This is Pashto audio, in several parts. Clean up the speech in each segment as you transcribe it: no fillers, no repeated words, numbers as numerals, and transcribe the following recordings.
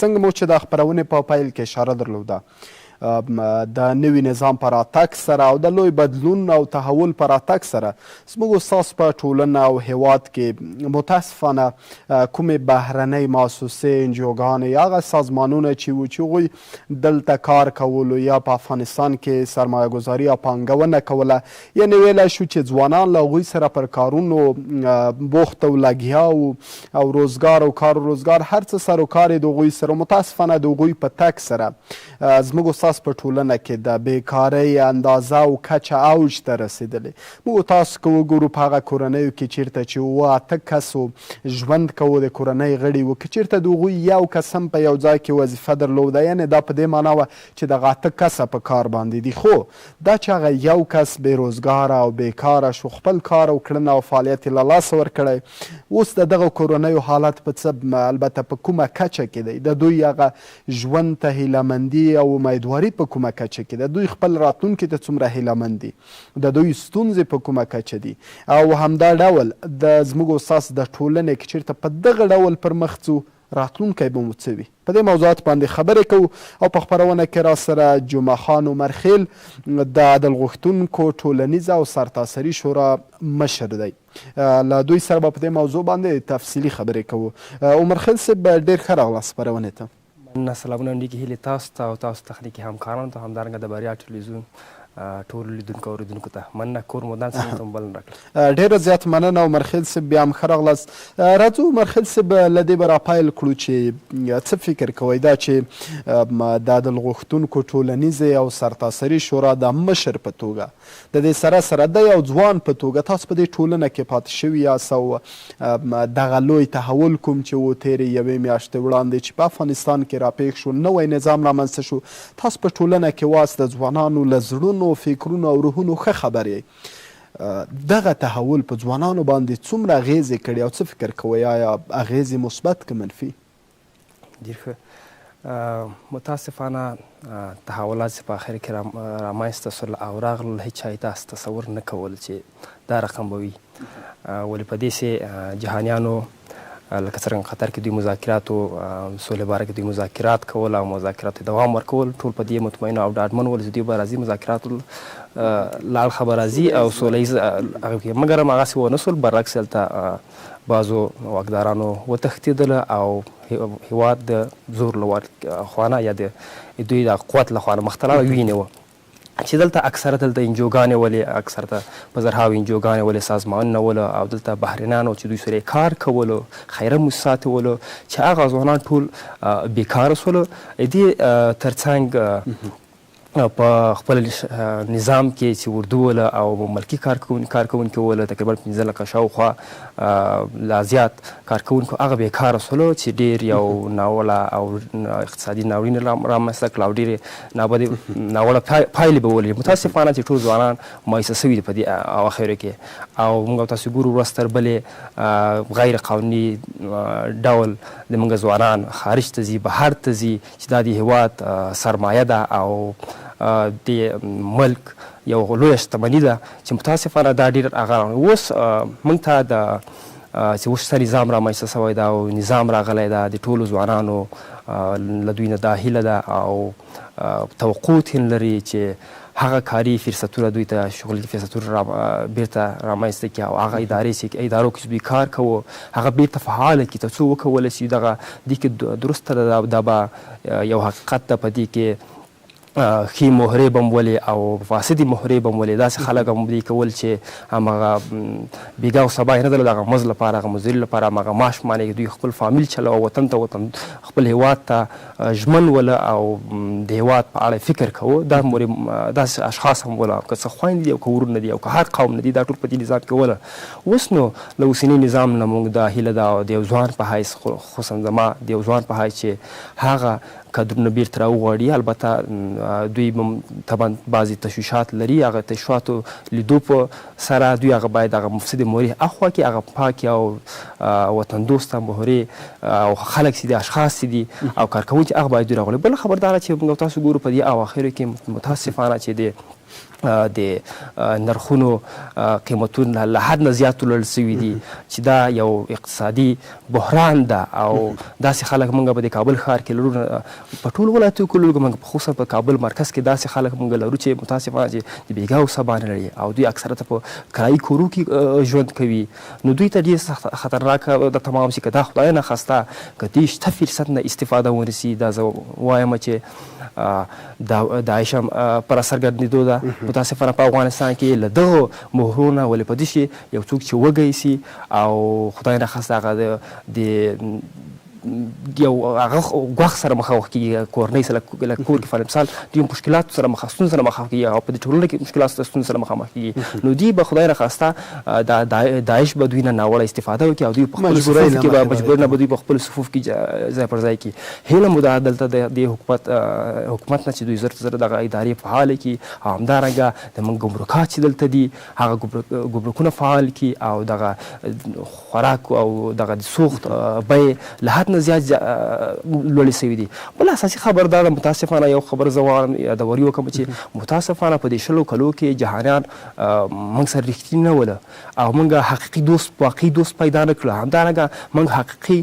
څنګه مو چې د خپرونې په پیل کې اشاره درلوده، د نوي نظام په راتګ سره او د لوی بدلون او تحول په راتګ سره زموږ ستاسو په ټولنه او هیواد کې متاسفانه کومې بهرنۍ موسسې، انجوګانې یا هغه سازمانونه چې وو چې هغوی دلته کار کولو یا په افغانستان کې سرمایه ګذاري او پانګونه کوله، یعنې ویلای شو چې ځوانان له هغوی سره پر کارونو بوخت او لګیا وو او روزګار او کار و روزګار هر څه سر و کار یې د هغوی سره. متاسفانه د هغوی په تګ سره زموږ ستاسو په ټولنه کې د بیکارۍ اندازه او کچه اوج ته رسېدلې. موږ تاسو که وګورو په هغه کورنیو کې چیرته چې 7-8 کسو ژوند کوو، د کورنۍ غړي وو، که چیرته د هغوی یو کس هم په یو ځای کې وظیفه درلوده، یعنې دا په دې معنا وه چې دغه 8 کسه په کار باندې دي. خو دا چې هغه یو کس بې روزګاره او بیکاره شو، خپل کار او کړنه او فعالیت یې له لاسه ورکړی، اوس د دغه کورنیو حالت په څه، البته په کومه کچه کې دی؟ د دوی هغه ژوند ته هیله مندي او امیدواري په کومه کچه کې ده؟ دوی خپل راتلونکي ته څومره هیله مند دي؟ د دوی ستونزې په کومه کچه دي؟ او همدا ډول د زموږ او ستاسو د ټولنې که چېرته په دغه ډول پر مخ ځو، راتلونکی به مو څه وي؟ په دې موضوعات باندې خبرې کوو او په خپرونه کې راسره جمعه خان عمرخېل د عدل غوښتونکو ټولنیزه او سرتاسري شورا مشر دی. له دوی سره به په دې موضوع باندې تفصیلي خبرې کوو. عمرخېل صاحب، ډېر ښه راغلاست خپرونې ته. مننه، سلامونه او نیکې هیلې تاسو ته او تاسو تخنیکي همکارانو ته، همدارنګه د بریا ټلویزیون ټولو لیدونکو او اورېدونکو ته مننه. کور مو ودان، څنګه ته مو بلنه راکړه. ډېره زیات مننه عمرخېل صاحب، بیا هم ښه راغلاست. راځو عمرخېل صاحب، له دې به راپیل کړو چې څه فکر کوئ دا چې د عدل غوښتونکو ټولنیزې او سرتاسري شورا د مشر په توګه، د دې سره سره د یو ځوان په توګه تاسو په دې ټولنه کې پاتې شوي یاست او دغه لوی تحول کوم چې و تېرې یوې میاشتې وړاندې چې په افغانستان کې راپېښ شو، نوی نظام رامنځته شو، تاسو په ټولنه کې واست، د ځوانانو له زړونو، فکرونو او روحونو ښه خبر یئ. دغه تحول په ځوانانو باندې څومره اغېزې کړې او څه فکر کوئ، آیا اغېزې مثبت که منفي؟ ډېر ښه. متاسفانه تحولات چې په اخر کې رامنځته شول او راغلل، هیچا یې داسې تصور نه کول چې دا رقم به وي. ولې په دې سې جهانیانو لکه څرنګه قطر کې دوی مذاکراتو سولې باره کې دوی مذاکرات کول او مذاکراتو دوام ورکول، ټول په دې مطمئن او ډاډمن ول چې دوی به راځي مذاکراتو له اړخه به راځي او سوله ییز هغه کې، مګر هم هغسې ونه شول. برعکس هلته بعضو واکدارانو وتښتېدل او هیواد د زور له خوانه یا د دوی د قوت له خوانه مخته لاړ، وینې وه چې دلته اکثره دلته انجوګانې ولې، اکثره په زرهاو انجوګانې ولې، سازمانونه ول او دلته بهرنیانو چې دوی سره کار کولو، خیره موسسات ولو، چې هغه ځوانان ټول بیکاره شول. دې ترڅنګ په خپل نظام کې چې اردو وله او ملکي کارکوونکي وله، تقریبا 15 لکه شاوخوا لا زیات کارکوونکو هغه بېکاره شولو چې ډېر یو ناوړه او اقتصادي ناورین رامنځته کړل او ډېرې نابدې ناوړه پایلې به ولري. متاسفانه چې ټول ځوانان مایوسه شوي دي په دې اواخرو کې او موږ تاسو ګورو ورځ تر بلې غیر قانوني ډول د موږ ځوانان خارج ته ځي، بهر ته ځي، چې دا د هیواد سرمایه ده او د ملک یو لویه شتمني ده چې متاسفانه دا ډېر هغه اوس موږ ته د چې اوس څه نظام رامنځته شوی ده او نظام راغلی ده، د ټولو ځوانانو له دوی نه دا هیله ده او توقع ترې لري چې هغه کاري فرصتونه دوی ته شغلي فرصتونه بیرته رامنځته کړي او هغه ادارې چې ادارو کې چې دوی کار کوو هغه بیرته فعاله کړي، تر څو وکولی شي دغه دې کې درسته ده، دا به یو حقیقت ده، په دې کې ښې مهرې به هم ولې او فاسدې مهرې به هم ولې، داسې خلک هم دې کول چې هماغه بېګا او سبا یې نه درلود، هغه مزد لپاره، هغه مزدوري لپاره، هماغه معاش باندې دوی خپل فامیل چلوه، وطن ته، وطن خپل هیواد ته ژمن وله او د هیواد په اړه فکر کوو. دا مورې داسې اشخاص هم وله، که څه خویندې دي او که ورونه دي او که هر قوم نه دي، دا ټول په دې نظام کې وله. اوس نو له اوسني نظام نه موږ دا هیله ده او د یو ځوان په حیث، خصوصا زما د یو ځوان په حیث، چې هغه کادرونه بیرته راوغواړي. البته دوی هم طبعا بعضې تشویشات لري، هغه تشویشاتو لیدو په سره دوی هغه باید هغه مفسدې مهرې اخوا کړي، هغه پاکې او وطن دوسته مهرې او خلک چې دي، اشخاص چې دي او کارکوونکي، هغه باید دوی راغواړي. بله خبر دا ده چې موږ تاسو ګورو په دې اواخرو کې متاسفانه چې د د نرخونو قیمتونه له حد نه زیات لوړ شوي دي چې دا یو اقتصادي بحران ده. او داسې خلک مونږ په د کابل ښار کې لرو، په ټولو ولایتونو کې لرو، مونږ په خصوصا په کابل مرکز کې داسې خلک مونږ لرو چې متاسفانه چې د بیګا او سبا نه لري او دوی اکثره په کرایي کورو کې ژوند کوي. نو دوی ته ډېر سخت خطرناک د تمام شي که دا خدای نه خواسته که دې شته فرصت نه استفاده ونه شي. دا زه وایم چې داعش هم پر څرګندېدو ده متاسفانه په افغانستان کې له دغو مهرو نه، ولې په دې شي یو څوک چې وږی سي او خدای نه خواسته هغه د یو هغه ګواښ سره مخامخ کېږي، کورنۍ سره له کور کې فرض مثال دوی مشکلاتو سره مخ ستونزو سره مخامخ کېږي او په دې ټولنه کې مشکلات ستونزو سره مخامخ کېږي. نو دوی به خدای نه خواسته داعش به دوی نه ناوړه استفاده وکړي او دوی په خپلو صفوف کې به مجبوري نه به دوی په خپلو صفوف کې ځای پر ځای کړي. هیله مو ده دلته د دې حکومت نه چې دوی زر تر زره دغه ادارې فعالې کړي او همدارنګه د موږ ګمرکات چې دلته دي هغه ګمرکونه فعال کړي او دغه خوراک او دغه د سوخت بیې له حد نه زیات لوړې شوې دي. بله اساسي خبر دا ده متاسفانه یو خبر زه غواړم یادوري وکړم چې متاسفانه په دې 20 کلو کې جهانیان موږ سره رښتیني نه وله او موږ حقیقي دوست واقعي دوست پیدا نه کړ. همدارنګه موږ حقیقي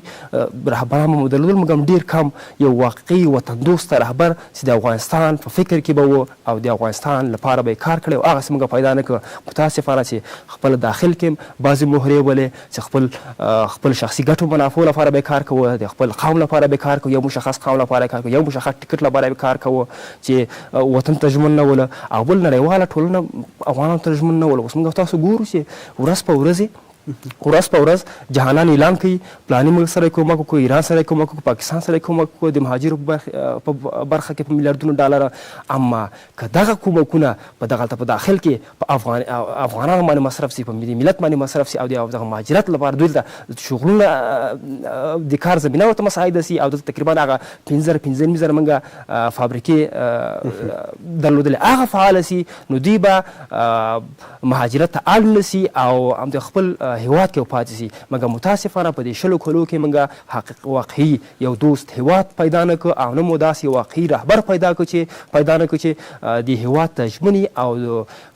رهبران به مو درلودل، موږ هم ډېر کم یو واقعي وطندوسته رهبر چې د افغانستان په فکر کې به و او د افغانستان لپاره به یې کار کړی او هغسې موږ پیدا نه کړ. متاسفانه چې خپل داخل کې بعضې مهرې ولې چې خپل شخصي ګټو منافعو لپاره به یې کار کوه، د خپل قوم لپاره به یې کار کوه، یو مشخص قوم لپاره یې کار کوه، یو مشخص ټکټ لپاره یې کار کوه چې وطن ته ژمن نه وله او بل نړیواله ټولنه افغانانو ته ژمن نه وله. اوس موږ تاسو ګورو چې ورځ په ورځ جهانان اعلان کوي پلاني ملک سره کومک وکړو، ایران سره کومک وکړو، پاکستان سره کومک وکړو د مهاجرو په برخه کې په میلیاردونو ډالر. اما که دغه کومکونه په دغلته په داخل کې په افغانانو باندې مصرف سي، په ملي ملت باندې مصرف سي او د دغه مهاجرت لپاره دوی ته شغلونه د کار زمینه ورته مساعده سي او دلته تقریبا هغه 5,000 5,500 موږ فابریکې درلودلې هغه فعاله سي، نو دوی به مهاجرت ته اړ نه سي او هم د خپل هیواد کې پاتې سي. مګر متاسفانه په دې 20 کلو کې موږ واقعي یو دوست هیواد پیدا نه کړ او نه مو داسې واقعي رهبر پیدا نه کړ چې د هیواد ته ژمنې او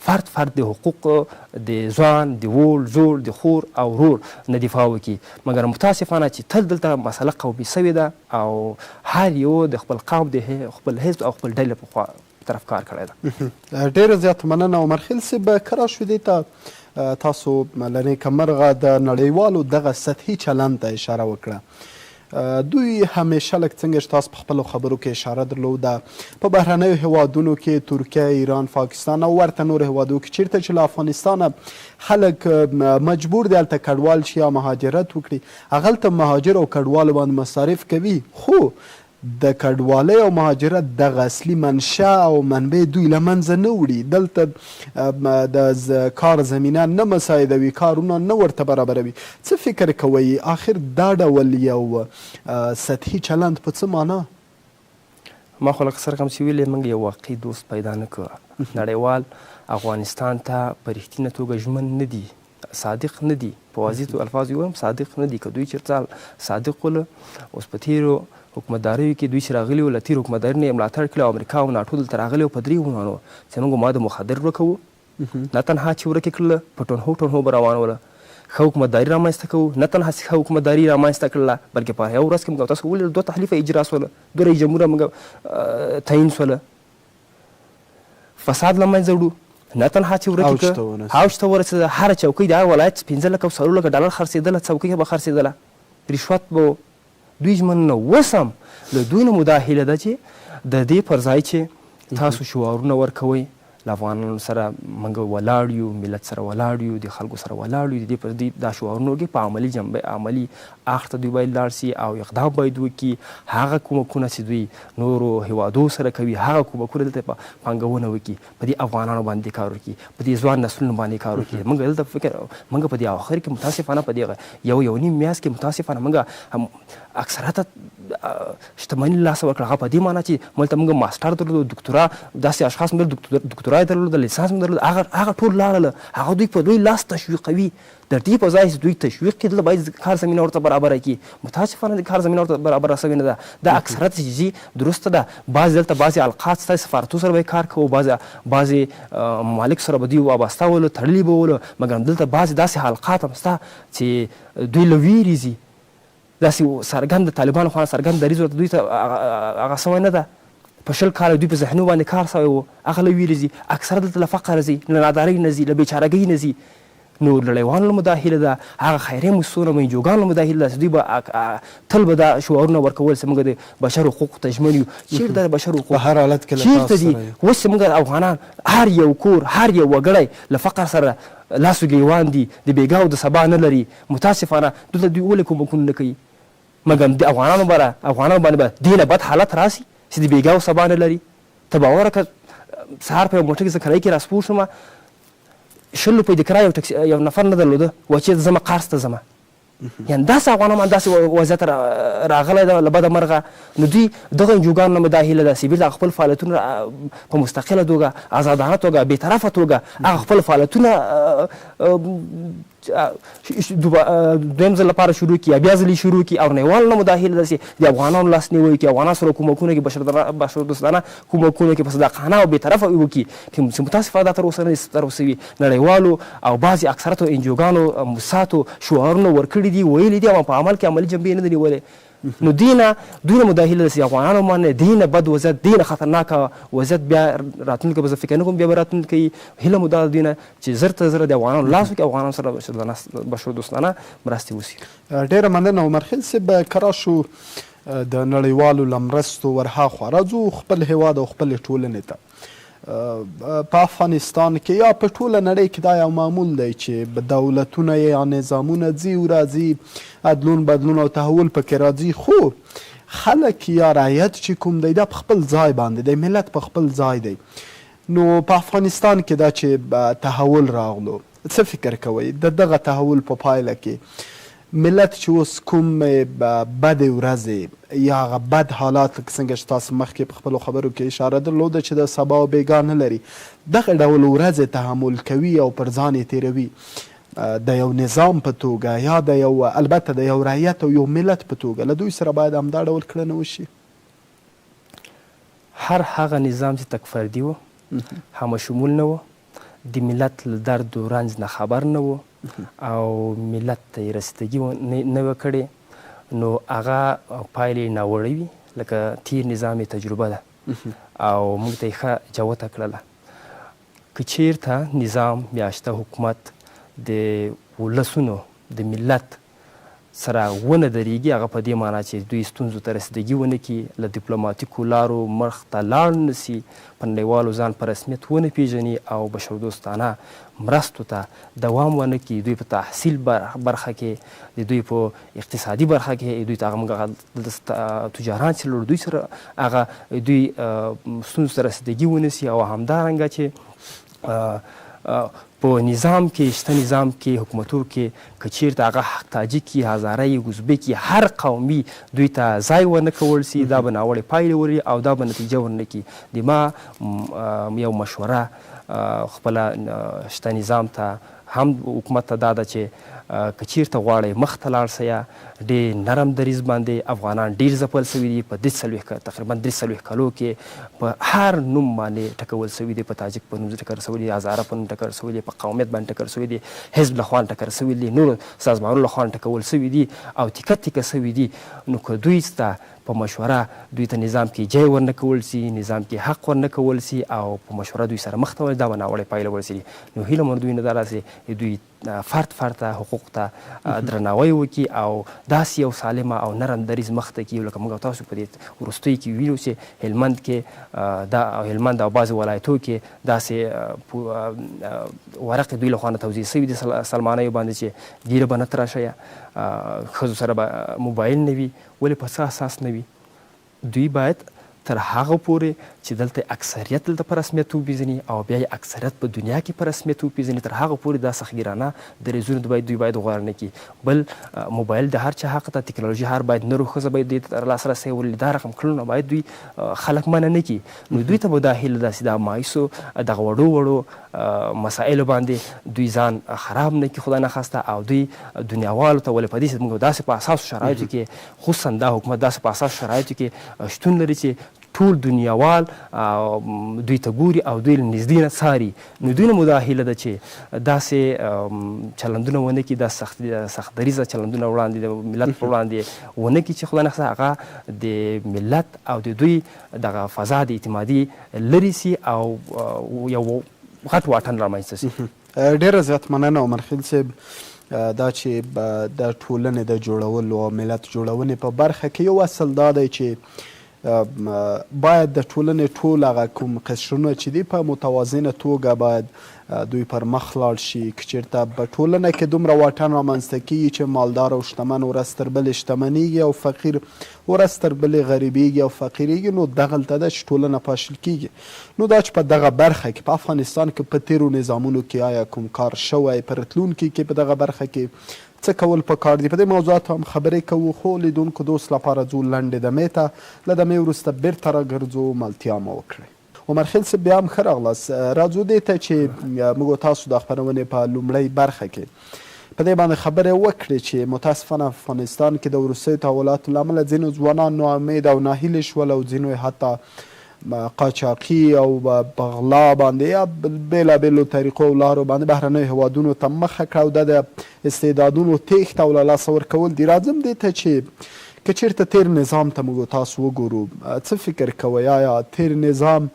فرد فرد د حقوق د ځوان، د ووړ، زوړ، د خور او ورور نه دفاع وکړي. مګر متاسفانه چې تل دلته مسله قومي سوې ده او هر یو د خپل قوم، د خپل حزب او خپل ډلې په خوا طرف کار کړی ده. ډېره زیاته مننه عمرخیل صاحب. که راشو دې ته، تاسو له نېکه مرغه د نړیوالو دغه سطحي چلند ته اشاره وکړه. دوی همیشه لکه څنګه چې تاسو په خپلو خبرو کې اشاره درلوده په بهرنیو هیوادونو کې ترکیه، ایران، پاکستان او ورته نورو هیوادو کې چیرته چې له افغانستانه خلک مجبور دي هلته کډوال شي یا مهاجرت وکړي، هغلته مهاجر او کډوالو باندې مصارف کوي، خو د کډوالۍ او مهاجرت دغه اصلي منشأ او منبع دوی له منځه نه وړي، دلته د کار زمینه نه مساعدوي، کارونه نه ورته برابروي. څه فکر کوئ آخر دا ډول یو سطحي چلند په څه معنا؟ ما خو لکه څرنګه چې ویلې موږ یو واقعي دوست پیدا نه کړ. نړیوال افغانستان ته په رښتینه توګه ژمن نه دي، صادق نه دي، په واضح الفاظو ووایم صادق نه دي. که دوی چېرته صادق ول، اوس په تېرو حکومتداریو کې دوی چې راغلي وو له تېرو حکومتداري نه یې ملاتړ کړی او امریکا او ناټو دلته راغلي وو په درې عنوانو چې موږ مواد مخدر ورکوو، نه تنها چې ورکې کړله، په ټنهو ټنهو به روان وله، ښه حکومتداري رامنځته کوو، نه تنها چې ښه حکومتداري رامنځته کړله بلکې په یوه ورځ کې موږ تاسو ولیدل دوه تحلیفه اجرا سوله، دوه رئیس جمهوره موږ تعین سوله، فساد له منځه وړو، نه تنها چې ورکې کړه اوج ته ورسېده، هره چوکۍ د هر ولایت 5 لکه او 4 لکه ډالر خرڅېدله، څوکۍ به خرڅېدله، رشوت به دوی ژمن نه. اوس هم له دوی نه مو دا هیله ده چې د دې پر ځای چې تاسو شعارونه ورکوئ له افغانانو سره موږ ولاړ یو، ملت سره ولاړ یو، د خلکو سره ولاړ یو، د دې پر دوی دا شعارونه ورکوي، په عملي جنبه عملي اړخ ته دوی باید لاړ سي او اقدام باید وکړي. هغه کومکونه چې دوی نورو هیوادو سره کوي هغه کومکونه دلته پانګونه وکړي، په دې افغانانو باندې کار وکړي، په دې ځوان نسلونو باندې کار وکړي. موږ دلته فکر موږ په دې اواخر کې متاسفانه په دې یو یو نیم میاشت کې متاسفانه موږ هم اکثرت شتمني له لاسه ورکړه. هغه په دې معنا چې ملته موږ ماسټر درلود، دکتورا، داسې اشخاص موږ دکتورا دوکتورا یې درلوده، لیسانس هم درلود، هغه هغه ټول لاړل. هغه دوی په دوی لاس تشویقوي. د دې په ځای چې دوی تشویق کړي، دلته باید کار زمینه ورته برابره کړي. متاسفانه د کار زمینه ورته برابره شوې نه ده. دا اکثرت چې ځي درسته ده، بعضې دلته بعضې حلقات شته، سفارتو سره به یې کار کوو، بعضې بعضې ممالک سره به دوی وابسته ولو، تړلي به ولو، مګر دلته بعضې داسې حلقات هم شته چې دوی له ویرې ځي. داسې څرګند د طالبانو خوا نه څرګند دریځ ورته دوی ته هغه سوی نه ده. په 20 کاله دوی په ذهنو باندې کار سوی و، هغه له ویرې ځي. اکثره دلته له فقره ځي، له نادارۍ نه ځي، له بیچارګۍ نه ځي. نو نړیوالو له مو دا هیله ده، هغه خیریه موسسو نه مو، انجوګانو له مو دا هیله ده چې دوی به تل به دا شعارونه ورکول چې موږ د بشر حقوقو ته ژمن یو. چیرته د بشر حقوق؟ په هر حالت کې له چیرته تاسو دي؟ سره یو. اوس چې موږ افغانان هر یو کور، هر یو وګړی له فقر سره لاس و ګریوان دي، د بیګا او د سبا نه لري. متاسفانه دلته دوی ولې کومکونه نه کوي؟ مګر د افغانانو باره افغانانو باندې به دې نه بد حالت راسي چې د بیګا او سبا نه لري. ته باور وکړه، سهار په یو موټر کې زه کرایه کې راسپور شوم، 20 روپۍ د کرایې یو ټکسي یو نفر نه درلوده، وایي چې زه قرض ته ځم. یعنې داسې افغانان باندې داسې وضعیت راغلی ده له بده مرغه. نو دوی دغه انجوګانو نه مې دا هیله ده چې بېرته خپل فعالیتونه په مستقله توګه، ازادانه توګه، بېطرفه توګه هغه خپل فعالیتونه دویم ځل لپاره شروع کړي یا بیا ځلې شروع کړي. او نړیوالو نه مو دا هیله ده چې د افغانانو لاس نیوی کړي، افغانانو سره کومکونه کړي، بشردوستانه کومکونه کړي، په صداقانه او بېطرفه وکړي، چې متاسفانه دا تر اوسه نه دي تر اوسه وي. نړیوالو او بعضې اکثرتو انجوګانو موسساتو شعارونه ورکړي دي، ویلي دي، اما په عمل کې عملي جنبې نه دي نیولې. نو دینه دوی نه مو دا هیله ده چې افغانانو باندې دینه بد وضعیت، دینه خطرناک وضعیت بیا راتلونکی به زه فکر نه کوم بیا به راتلونکی. هیله مو دا ده دوی نه چې زر تر زره د افغانانو لاس وکړي، افغانانو سره بشردوستانه مرستې وشي. ډېره مننه عمرخیل صاحب. که راشو د نړیوالو له مرستو ورهاخوا راځو خپل هیواد او خپلې ټولنې ته. په افغانستان کې یا په ټوله نړۍ کې دا یو معمول دی چې دولتونه یا نظامونه ځي او راځي، ادلون بدلون او تحول پکې راځي، خو خلک یا رعیت چې کوم دی دا په خپل ځای باندې دی، ملت په خپل ځای دی. نو په افغانستان کې دا چې تحول راغلو، څه فکر کوئ د دغه تحول په پایله کې ملت چې اوس کوم بدې ورځې یا هغه بد حالات لکه څنګه چې تاسو مخکې په خپلو خبرو کې اشاره درلوده چې د سبا او بیګا نه لري، دغه ډول ورځې تحمل کوي او پر ځان یې تېروي، د یو نظام په توګه یا د یو البته د یو رعیت او یو ملت په توګه له دوی سره باید همدا ډول کړنه وشي؟ هر هغه نظام چې تک فردي و، همه شمول نه و، د ملت له درد و رنځ نه خبر نه و او ملت ته یې رسیدګي نه وه کړې، نو هغه پایلې ناوړه وي، لکه تیر نظام یې تجربه ده او موږ ته یې ښه جوته کړله. که چیرته نظام یا شته حکومت د ولسونو د ملت سره ونه درېږي، هغه په دې معنا چې دوی ستونزو ته رسیدګي ونه کړي، له دیپلوماتیکو لارو مخ ته لاړ نه سي، په نړیوالو ځان په رسمیت ونه پېژني او بشردوستانه مرستو ته دوام ونه کړي، دوی په تحصیل برخه کې، د دوی په اقتصادي برخه کې، دوی ته هغه موږ هغه دلته تجاران چې لرو دوی سره هغه دوی ستونزو ته رسیدګي ونه سي، او همدارنګه چې په نظام کې، شته نظام کې، حکومتو کې که چیرته هغه حق تاجیک یي، هزاره یي، ازبک یي، هر قومي دوی ته ځای ورنه کول سي، دا به ناوړې پایلې ولري او دا به نتیجه ورنه کړي. د ما یو مشوره خپله شته نظام ته هم حکومت ته دا ده چې که چیرته غواړئ مخته لاړ سئ، ډېر نرم دریځ باندې افغانان ډېر ځپل سوي دي، په 43 تقریبا 43 کلو کې په هر نوم باندې ټکول سوي دي، په تاجک په نوم ټکر سوي دي، هزاره په نوم ټکر سوي دي، په قومیت باندې ټکر سوي دي، حزب له خوا ټکر سوي دي، نورو سازمانونو له خوا ټکول سوي دي او تیکه تیکه سوي دي. نو که دوی ته په مشوره دوی ته نظام کې جای ورنه کول سي، نظام کې حق ورنه کول سي او په مشوره دوی سره مخته ورځي، دا به ناوړې پایله ورسېږي. نو هیله مو دوی نه دا ده چې دوی فرد فرد ته حقوق ته درناوی وکړي او داسې یو سالمه او نرم دریځ مخته کړي، لکه موږ او تاسو په دې وروستیو کې وینو چې هلمند کې دا هلمند او بعضې ولایتو کې داسې ورقې دوی له خوا نه توزیع سوي دي سلمانیو باندې چې ږیره به نه تراشیه، ښځو سره به موبایل نه وي. ولې په څه اساس نه وي؟ دوی باید تر هغه پورې چې دلته اکثریت دلته په رسمیت وپیژني او بیا یې اکثریت په دنیا کې په رسمیت وپیژني، تر هغه پورې دا سختګیرانه دریځونه باید دوی باید غوره نه کړي. بل موبایل د هر چا حق ده، تکنالوژي هر باید نر او ښځه باید دوی ته لاسرسی ولري، دا رقم کړنو نه باید دوی خلک منع نه کړي. نو دوی ته به دا هیله ده چې دا مایوسو دغه وړو وړو مسایلو باندې دوی ځان خراب نه کړي خدای نخواسته، او دوی دنیاوالو ته ولې په دې چې موږ داسې په اساسو شرایطو کې خصوصا دا حکومت داسې په اساسو شرایطو کې شتون لري چې ټول دنیاوال دوی ته ګوري او دوی له نږدې نه څاري، نو دوی نه مو دا هیله ده چې داسې چلندونه ونه کړي، داسې سخت دریځه چلندونه وړاندې د ملت پر وړاندې ونه کړي چې خدای نخواسته هغه د ملت او د دوی دغه فضا د اعتمادي لرې سي او یو غټ واټن رامنځته سي. ډېره زیات مننه عمرخیل صاحب، دا چې د ټولنې د جوړولو او ملت جوړونې په برخه کې یو اصل دا دی چې باید د ټولنې ټول هغه کوم قشرونه چې دي په متوازنه توګه باید دوی پر مخ لاړ شي. که چېرته په ټولنه کې دومره واټن رامنځته کېږي چې مالدار او شتمن ورځ تر بلې شتمنېږي او فقیر ورځ تر بلې غریبېږي او فقیرېږي، نو دغلته ده چې ټولنه پاشل کېږي. نو دا چې په دغه برخه کې په افغانستان کې په تېرو نظامونو کې آیا کوم کار شوی، په راتلونکي کې په دغه برخه کې څه کول پکار دي، په دې موضوعاتو هم خبرې کوو، خو لیدونکو دوست لپاره ځو لنډې دمې ته، له دمې وروسته بیرته راګرځو، ملتیا مو وکړئ. عمرخیل صاحب بیا هم ښه راغلاست. راځو دې ته چې موږ تاسو د خپرونې په لومړۍ برخه کې په دې باندې خبرې وکړې چې متاسفانه افغانستان کې د وروستیو تحولاتو له امله ځینو ځوانان ناامید او ناهیلي شول او ځینو یې حتی قاچاقي او په غلا باندې یا بېلابېلو طریقو او لارو باندې بهرنیو هېوادونو ته مخه کړه او دا د استعدادونو تېښته او له لاسه ورکول دي. راځم دې ته چې که چېرته تېر نظام ته موږ تاسو وګورو، څه فکر کوئ، آیا تېر نظام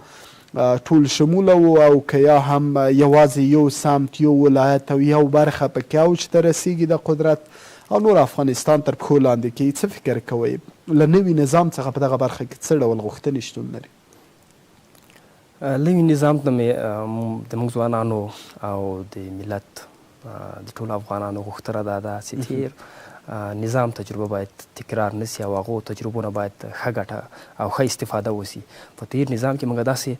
ټول شموله و او که یا هم یوازې یو سمت، یو ولایت او یو برخه پکې اوج ته رسېږي د قدرت او نور افغانستان تر پښو لاندې کوي؟ څه فکر کوئ له نوي نظام څخه په دغه برخه کې څه ډول غوښتنې شتون لري؟ نوي نظام ته مې د موږ ځوانانو او د ملت د ټولو افغانانو غوښتنه دا ده چې تېر نظام تجربه باید تکرار نه سي او هغو تجربو نه باید ښه ګټه او ښه استفاده وسي. په تېر نظام کې موږ داسې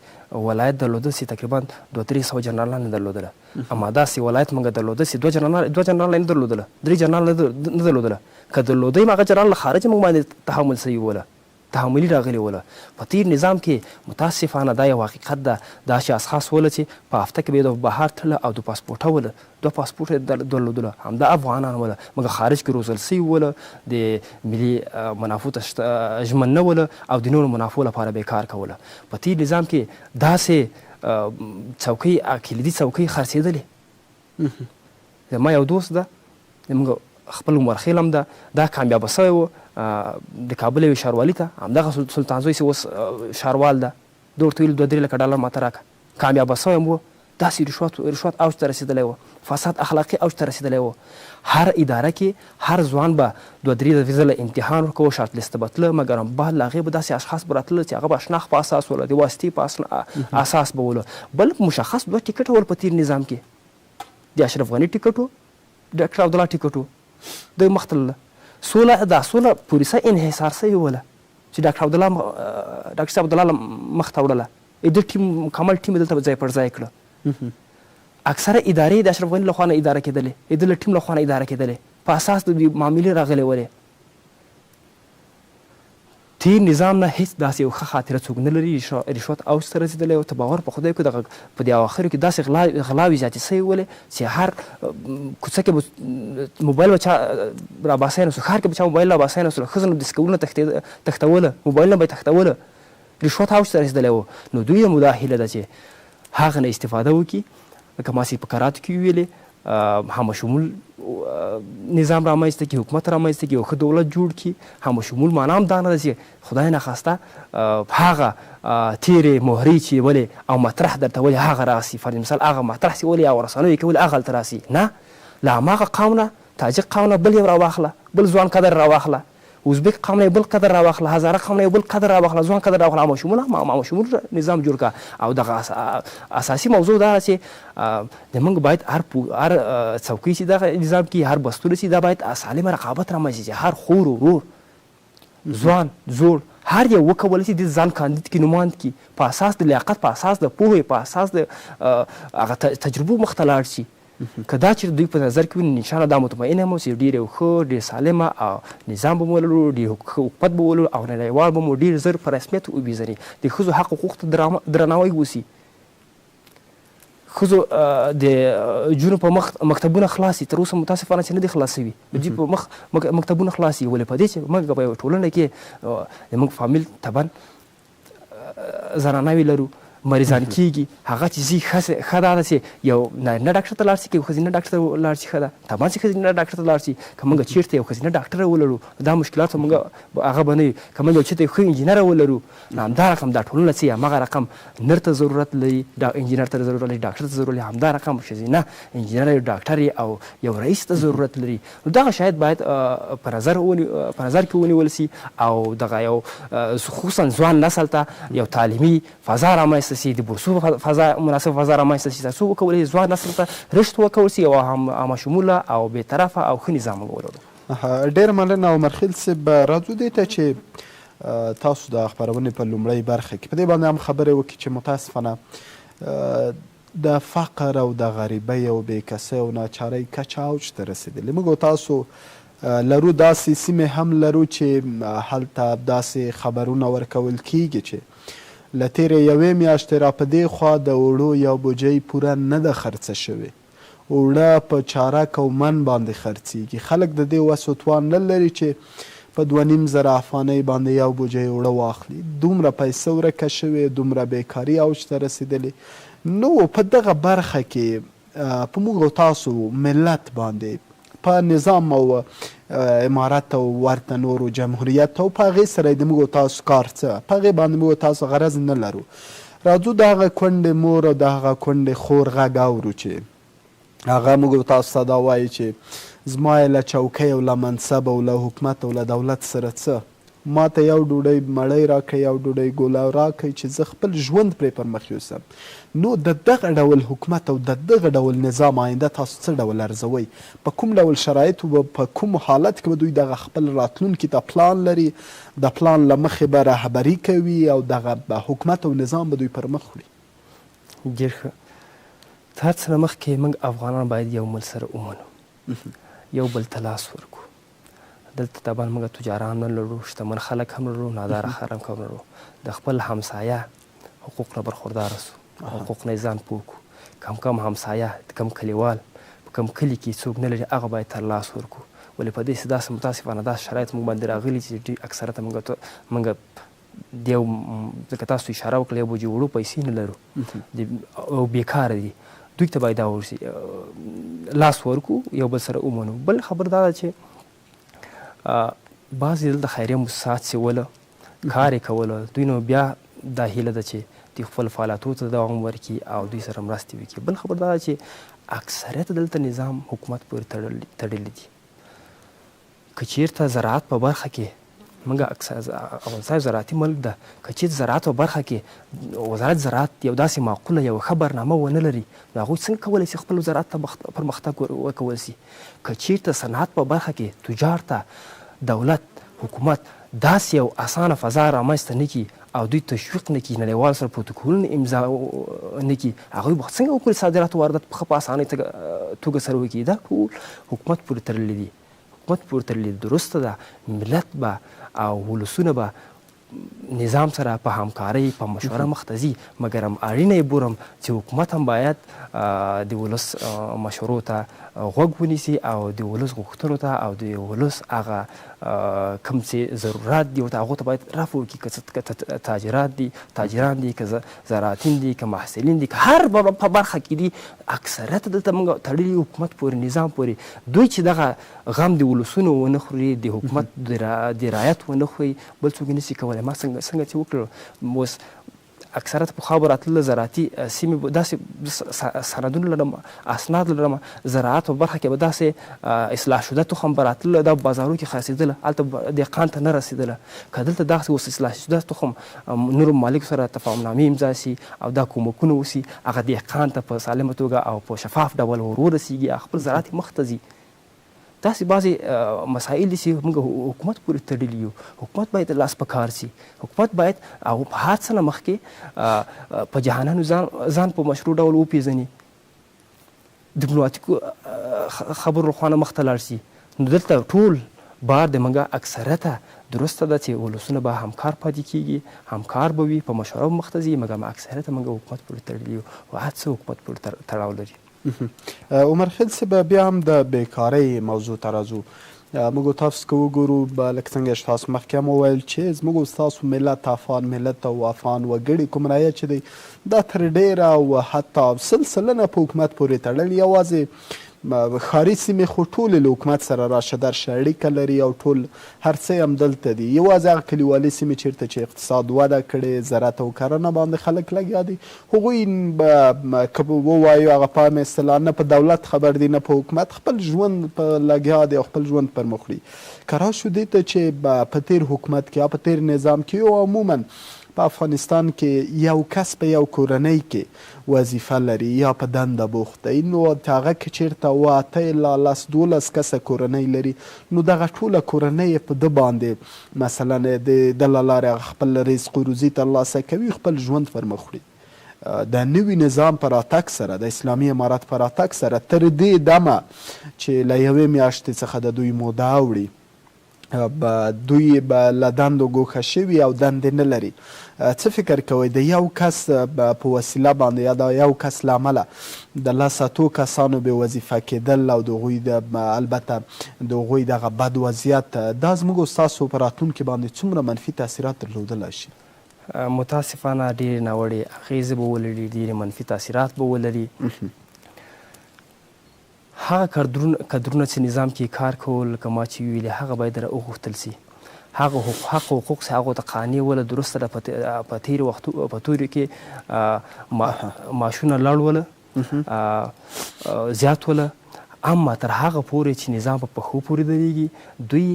ولایت درلوده چې تقریبا 200-300 جنرالان یې درلودله، اما داسې ولایت موږ درلوده چې دوه جنرالان یې نه درلودله، درې جنرالان نه درلودله، که درلوده یې هغه جنرال له خارجه موږ باندې تحمل سوي وله، تحملي راغلي وله. په تېر نظام کې متاسفانه دا یو حقیقت ده، داسې اشخاص وله چې په هفته کې به یې د بهر تلله او د پاسپورټه وله، دوه پاسپورټه یې درلودله، همدا افغانان وله، مګر خارج کې روزل سوي وله، د ملي منافعو ته ژمن نه وله او د نورو منافعو لپاره به یې کار کوله. په تېر نظام کې داسې څوکۍ، کلیدي څوکۍ خرڅېدلې. زما یو دوست ده، زموږ خپل عمرخېل هم ده، دا کامیابه سوی و د کابل یوې ښاروالي ته، همدغه سلطانزوی چې اوس ښاروال ده، ده ورته ویل 2-3 لکه ډالر ماته راکړه، کامیابه سوی هم و، داسې رشوت اوج ته رسېدلی و، فساد اخلاقي اوج ته رسېدلی و. هر اداره کې هر ځوان به 2-3 ځله امتحان ورکوه، شارټ لیست ته به تله، مګر بعد له هغې به داسې اشخاص به راتلل چې هغه به شناخت په اساس وله، د واسطې په اساس به وله. بل مشخص دوه ټیکټه ول په تېر نظام کې، د اشرف غني ټیکټ و، ډاکټر عبدالله ټیکټ و، دوی مخ تلله. سوله دا سوله پوریسه انحصار سوې وله چې ډاکټر عبدالله ډاکټر صاحب عبدالله مخ ته وړله، د ټیم مکمل ټیم دلته ځای پر ځای کړه. اکثره ادارې د اشرف غني له خوا نه اداره کېدلې، د ده له ټیم له خوا نه اداره کېدلې، په اساس د دوی معاملې راغلې ولې. تېر نظام نه هېڅ داسې یو ښه خاطره څوک نه لري، رشوت اوج ته رسېدلی و، ته باور په خدای وکړه دغه په دې اواخرو کې داسې غلاوې زیاتې سوې ولې چې هر کوڅه کې به موبایل به چا راباسی نه سو، ښار کې به چا موبایل راباسی نه سو، ښځو نه به دسکولونه تښتوله، موبایلونه به یې تښتوله، رشوت اوج ته رسېدلی و. نو دوی مو دا هیله ده چې هغه نه استفاده وکړي، لکه ما چې په کراتو کې وویلې، همه شمول نظام رامنځته کړي، حکومت رامنځته کړي، یو ښه دولت جوړ کړي. همه شمول معنا هم دا نه ده چې خدای نخواسته هغه تېرې مهرې چې ولې او مطرح درته ولې هغه راسي، فرض مثال هغه مطرح چې ولې او رسنیو کې ولې هغه هلته راسي، نه، له هماغه قوم نه تاجک قوم نه بل یو راواخله، بل ځوان کدر راواخله، ازبیک قوم نه یو بل قدر راواخله، هزاره قوم نه یو بل قدر راواخله، ځوان قدر راواخله، همه شمول همه شمول نظام جوړ کړه. او دغه اساسي موضوع دا ده چې د موږ باید هر څوکۍ چې دغه نظام کې هر بستونه چې دا باید سالمه رقابت رامنځته شي، هر خور ورور ځوان زوړ هر یو وکولی شي د ځان کاندید کړي، نوماند کړي، په اساس د لیاقت، په اساس د پوهې، په اساس د هغه تجربو مخته لاړ شي. که دا چېرې دوی په نظر کې ونیسي، انشاءالله دا مطمئن یم چې ډېر یو ښه، ډېر سالمه او نظام به ولرو، ډېر ښه حکومت به ولرو او نړیوال به مو ډېر زر په رسمیت وپېژني، د ښځو حق حقوق ته درناوی وشي، ښځو د جونو په مخ مکتبونه خلاص دي، تر اوسه متاسفانه چې نه دي خلاص شوي، د دوی په مخ مکتبونه خلاص دي، ولې په دې چې موږ په یوه ټولنه کې زموږ فامیل طبعا زنانه وي لرو، مریضان کیږي، هغه چې ځي ښه دا ده چې یو نارینه ډاکټر ته لاړ شي که یو ښځینه ډاکټر ته لاړ شي ښه ده، طبعا چې ښځینه ډاکټر ته لاړ شي. که موږ چیرته یو ښځینه ډاکټر ولرو دا مشکلات موږ هغه به نه وي. که موږ یو چیرته یو ښه انجینر ولرو نو همدا رقم دا ټولنه چې همغه رقم نر ته ضرورت لري، انجینر ته ضرورت لري، ډاکټر ته ضرورت لري، همدا رقم ښځینه انجینر، ډاکټر او یو رئیس ته ضرورت لري. نو دغه شاید باید په نظر په نظر کې ونیول سي او دغه یو خصوصا ځوان نسل ته یو تعلیمي فضا رامنځته سي، د بورسو فضا، مناسبه فضا رامنځته سي، ترڅو وکولای شي ځوان نسل ته رشد ورکول سي او همه شموله او بې طرفه او ښه نظام موږ ولرو. ډېره مننه عمرخېل صیب. راځو دې ته چې تاسو د خپرونې په لومړۍ برخه کې په دې باندې هم خبرې وکړي چې متاسفانه د فقر او د غریبۍ او بې کسۍ او ناچارۍ کچه اوج ته رسېدلې. موږ او تاسو لرو داسې سیمې هم لرو چې هلته داسې خبرونه ورکول کیږي چې له تېرې یوې میاشتې را په دې خوا د اوړو یو بوجۍ پوره نه ده خرڅه شوې. اوړه په چارک او من باندې خرڅیږي. خلک د دې وس او توان نه لري چې په 2500 افغانۍ باندې یو بوجۍ اوړه واخلي. دومره پیسه ورکه شوې، دومره بیکاري اوج ته رسېدلې. نو په دغه برخه کې په موږ او تاسو ملت باندې په نظام او امارت او ورته نورو جمهوریت او په هغې سره د موږ او تاسو کار څه، په هغې باندې موږ او تاسو غرض نه لرو. راځو د هغه کونډې مور او د هغه کونډې خور غږ اورو چې هغه موږ او تاسو ته دا وایي چې زما یې له چوکۍ او له منصب او له حکومت او له دولت سره څه، ما ته یو ډوډۍ مړۍ راکړئ، یو ډوډۍ ګوله راکړئ چې زه خپل ژوند پرې پر مخ یوسم. نو د دغه ډول حکومت او د دغه ډول نظام آینده تاسو څه ډول ارزوئ؟ په کوم ډول شرایطو به، په کوم حالت کې به دوی دغه خپل راتلونکي ته پلان لري، د پلان له مخې به رهبري کوي او دغه حکومت او نظام به دوی پر مخ وړي؟ ډېر ښه. تر هر څه نه مخکې موږ افغانان باید یو مل سره ومنو، یو بل ته لاس ورکړو. دلته طبعا موږ تجاران نه لرو، شتمن خلک هم لرو، ناداره خلک هم لرو. د خپل همسایه حقوق نه برخوردار سو، حقوق نه ځان پوه کړو. کم کم همسایه، کم کلیوال، په کم کلي کې څوک نه لري هغه باید تر لاس ورکړو. ولې په دې داسې متاسفانه داسې شرایط موږ باندې راغلي چې ډېر اکثرته موږ د یو لکه تاسو اشاره وکړه یو بوجۍ اوړو پیسې نه لرو او بیکاره دي، دوی ته باید دا ورسي لاس ورکو، یو بل سره ومنو. بل خبر دا ده چې بعضې دلته خیریه موسسات چې وله کار یې کوله، دوی نو بیا دا هیله ده چې دوی خپل فعالیتو ته دوام ورکړي او دوی سره مرستې وکړي. بل خبر دا ده چې اکثریت دلته نظام حکومت پورې تړلي دي. که چیرته زراعت په برخه کې موږ افغانستان یو زراعتي ملک ده، که چیرته زراعت په برخه کې وزارت زراعت یو داسې معقوله یو ښه برنامه ونه لري نو هغوی څنګه کولی شي خپل زراعت ته پرمختګ ورکول شي؟ که چیرته صنعت په برخه کې تجار ته دولت حکومت داسې یو اسانه فضا رامنځته نه کړي او دوی تشویق نه کړي، نړیوالو سره پروتوکولونه امضا نه کړي، هغوی به څنګه وکړي صادرات واردات په ښه په اسانۍ توګه سره وکړي؟ دا ټول حکومت پورې تړلي دي. حکومت پورې تړلي درسته ده، ملت به او ولسونه به نظام سره په همکارۍ په مشوره مخته ځي، مګر هم اړینه یې بولم چې حکومت هم باید د ولس مشورو ته غوږ ونیسي او د ولس غوښتنو ته او د ولس هغه کوم چې ضرورت دي ورته هغو ته باید رفع وکړي. که تاجرات دي، تاجران دي، که زراعتین دي، که محصلین دي، که هر په برخه کې دي، اکثریت دلته موږ تړلي حکومت پورې، نظام پورې. دوی چې دغه غم د ولسونو ونه خوري، د حکومت د رعایت ونه خوري، بل څوک یې نشي کولی. ما څنګه چې وکړل اوس اکثریت پخوا به راتلله زراعتي سیمې به داسې سندونه لرم، اسناد لرم، زراعت په برخه کې به داسې اصلاح شده تخم به راتلله، دا بازارو کې خرڅېدله، هلته به دهقان ته نه رسېدله. که دلته داسې اوس اصلاح شده تخم نورو ممالکو سره تفاهمنامې امضا شي او دا کومکونه وشي، هغه دهقان ته په سالمه توګه او په شفاف ډول ور ورسېږي، خپل زراعت یې مخته ځي. داسې بعضې مسایل دي چې موږ حکومت پورې تړلي یو. حکومت باید لاس په کار سي، حکومت باید او په هر څه نه مخکې په جهانانو ځان په مشروع ډول وپېژني، دیپلوماتیکو خبرو خوا نه مخته لاړ سي. نو دلته ټول بار د موږ اکثرته درسته ده چې ولسونه به همکار پاتې کیږي، همکار به وي، په مشوره به مخته ځي، مګر اکثریت موږ حکومت پورې تړلي یو او هر څه حکومت پورې تړاو لري. عمرخیل صاحب، بیا هم د بیکارۍ موضوع ته راځو. موږ تاسو که وګورو، لکه څنګه چې تاسو مخکې هم وویل چې زموږ ستاسو ملت، افغان ملت او افغان وګړي کوم رایه چې دی دا تر ډېره او حتی 100% په حکومت پورې تړلي. یوازې ښاري سیمې خو ټولې له حکومت سره راشه درشه اړیکه لري او ټول هر څه هم دلته دي. یوازې هغه کلیوالي سیمې چېرته چې اقتصاد وده کړې، زراعت او کرنه باندې خلک لګیا دي، هغوی که ووایو هغه په عامه اصطلاح نه په دولت خبر دي نه په حکومت، خپل ژوند په لګیا دي او خپل ژوند پر مخ وړي. که راشو دې ته چې په تېر حکومت کې یا په تېر نظام کې او عموما په افغانستان کې یو کس په یو کورنۍ کې وظیفه لري یا په دنده بوخت دی، نو هغه که چېرته 7، 8 الا 10، 12 کسه کورنۍ لري، نو دغه ټوله کورنۍ یې په ده باندې مثلا د ده له لارې هغه خپل رزق و روزي ترلاسه کوي، خپل ژوند پر مخ وړي. د نوي نظام په راتګ سره، د اسلامي امارت په راتګ سره، تر دې دمه چې له یوې میاشتې څخه د دوی موده اوړي، دوی به له دندو ګوښه شوي او دندې نه لري. څه فکر کوئ د یو کس په وسیله باندې یا د یو کس له امله د 10، 8 کسانو بې وظیفه کېدل او د هغوی د البته د هغوی دغه بد وضعیت دا زموږ او ستاسو په راتلونکي باندې څومره منفي تاثیرات درلودلای شي؟ متاسفانه ډېرې ناوړې اغېزې به ولري، ډېرې منفي تاثیرات به ولري. هغه کدرونه چې نظام کې کار کول، لکه ما چې ویلي، هغه باید را وغوښتل سي، هغه حق حقوق چې هغو ته قانع وله، درسته ده په تېرو وختو په تورو کې معاشونه لوړ وله، زیات وله، اما تر هغه پورې چې نظام په پښو پورې درېږي، دوی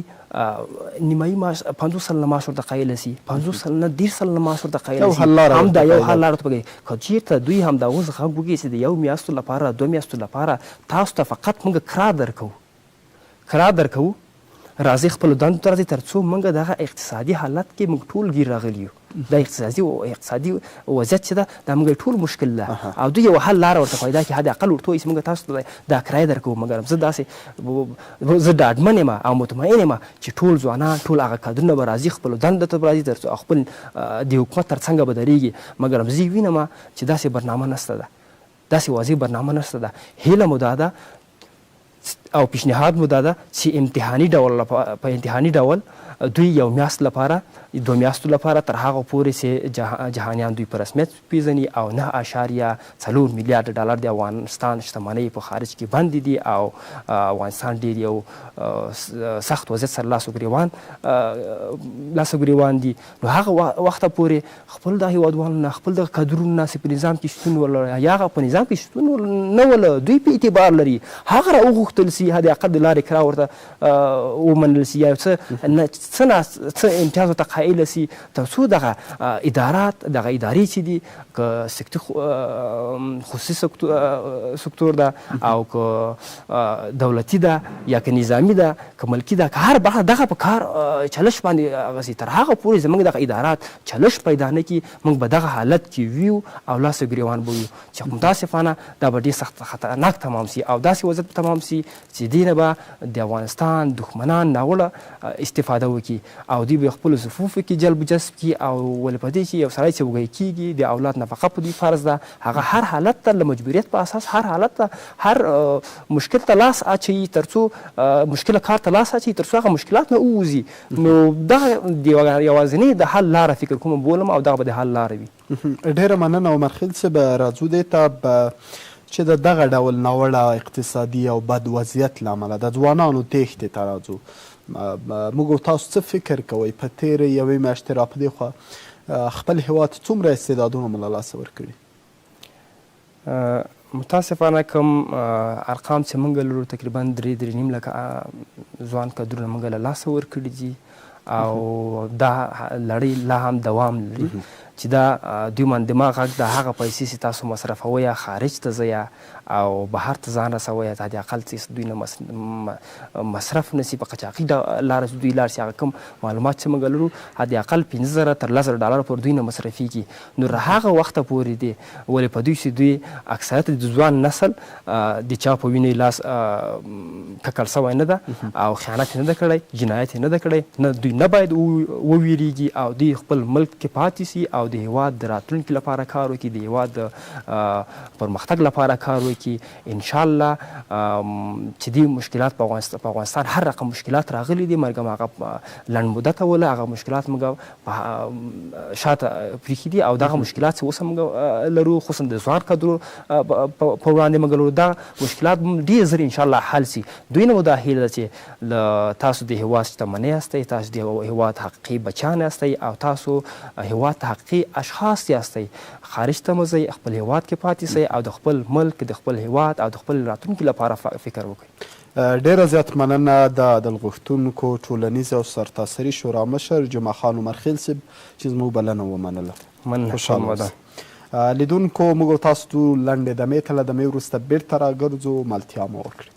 نیمایي معاش 50% معاش ورته قایل سي، 50%، 30% معاش ورته قایل سي، همدا یو حل لاره ورته پکې. که چېرته دوی همدا اوس غږ وکړي چې د یو میاشتو لپاره، 2 میاشتو لپاره تاسو ته فقط موږ کرا درکوو، راځئ خپلو دندو ته راځئ، تر څو موږ دغه اقتصادي حالت کې موږ ټول ګیر راغلي یو. دا اقتصادي وضعیت چې ده دا موږ ټول مشکل ده، او دوی یو حل لاره ورته پیدا کړي، حد اقل ورته ووایي چې موږ تاسو ته دا کرایه درکوو، مګر زه داسې زه ډاډمن یم او مطمئن یم چې ټول ځوانان، ټول هغه کادرونه به راځي، خپلو دندو ته به راځي، تر څو خپل د حکومت تر څنګه به درېږي. مګر زه یې وینم چې داسې برنامه نشته ده، داسې واضح برنامه نشته ده. هیله مو دا ده او پیشنهاد مو دا ده چې امتحاني ډول په امتحاني ډول دوی یو میاشت لپاره، 2 میاشتو لپاره، تر هغه پورې چې جهانیان دوی په رسمیت پیژني او 9.4 میلیارډ ډالر د افغانستان شتمنۍ په خارج کې بندې دي او افغانستان ډېر یو سخت وضعیت سره لاس او ګریوان دي، نو هغه وخته پورې خپل د هیوادوالو نه، خپل د کادرونو نه چې په نظام کې شتون ولري یا هغه په نظام کې شتون نه ولري، دوی په اعتبار لري، هغه را وغوښتل سي، حد اقل د لارې کرا ورته ومنل سي، یا څه نه څه امتیاز ورته قایل سي، تر څو دغه ادارات، دغه ادارې چې دي، که خصوصي سکتور ده او که دولتي ده یا که نظامي ده که ملکي ده، که هر برخه دغه په کار چلش باندې هغه سي، تر هغه پورې زموږ دغه ادارات چلش پیدا نه کړي، موږ به دغه حالت کې ویو او لاس او ګریوان به ویو چې متاسفانه دا به ډېر سخت خطرناک تمام سي او داسې وضعیت به تمام سي چې دې نه به د افغانستان دښمنان ناوړه استفاده وکړي او دوی به خپلو صفوفو کې جلب جذب کړي. او ولې په دې چې یو سړی چې وږی کېږي، د اولاد نفقه په دوی فرض ده، هغه هر حالت ته له مجبوریت په اساس هر حالت ته، هر مشکل ته لاس اچوي، تر څو مشکل کار ته لاس اچوي، تر څو هغه مشکلات نه ووځي. نو دغه د یوازینۍ د حل لاره فکر کوم بولم او دغه به د حل لاره وي. ډېره مننه عمرخیل صاحب. راځو دې ته چې د دغه ډول ناوړه اقتصادي او بد وضعیت له امله د ځوانانو تېښتې ته راځو. موږ او تاسو څه فکر کوئ په تېرې یوې میاشتې را په دې خوا خپل هیواد څومره استعدادونه مو له لاسه ورکړي؟ متاسفانه کوم ارقام چې موږ لرو تقریبا 3-3.5 لکه ځوان کادرونه موږ له لاسه ورکړي دي او دا لړۍ لا هم دوام لري. چې دا دوی باندې ما غږ د هغه پیسې چې تاسو مصرفوئ خارج ته ځئ او بهر ته ځان رسوئ، حد اقل چې دوی نه مصرف نه شي په قاچاقي لاره چې دوی لاړ شي، هغه کوم معلومات چې موږ لرو حد اقل 5000 تر 10000 ډالر پورې دوی نه مصرفېږي. نو تر هغه وخته پورې دي ولې په دوی چې دوی اکثریت د ځوان نسل د چا په وینې لاس ککړ شوی نه ده او خیانت یې نه ده کړی، جنایت یې نه ده کړی، نه دوی نه باید وویریږي او دوی خپل ملک کې پاتې شي او د هیواد د راتلونکي لپاره کار وکړي، د هیواد د پرمختګ لپاره کار وکړي. ان شاء الله چې دې مشکلات په افغانستان هر رقم مشکلات راغلي دي، مګر هغه لنډ مدته وله، هغه مشکلات موږ شاته پریښي دي او دغه مشکلات چې اوس موږ لرو، خصوصا د ځوان کدرو په وړاندې موږ لرو، دا مشکلات ډېر زر ان شاء الله حل سي. دوی نه مو دا هیله ده چې له تاسو د هیواد شتمنۍ یاستئ، تاسو د هیواد حقیقي بچیان یاستئ او تاسو هیواد ته حقیقي اشخاص یاستئ. خارج ته مه ځئ، خپل هیواد کې پاتې سئ او د خپل ملک، د خپل هیواد او د خپل راتلونکي لپاره فکر وکړئ. ډېره زیات مننه د عدل غوښتونکو ټولنیزې او سرتاسري شورا مشر جمعه خان عمرخېل صیب چې زموږ بلنه ومنله. مننه. خوشحاله اوسئ. لیدونکو موږ او تاسو ځو لنډې دمې ته، له دمې وروسته بیرته راګرځو، ملتیا مو وکړئ.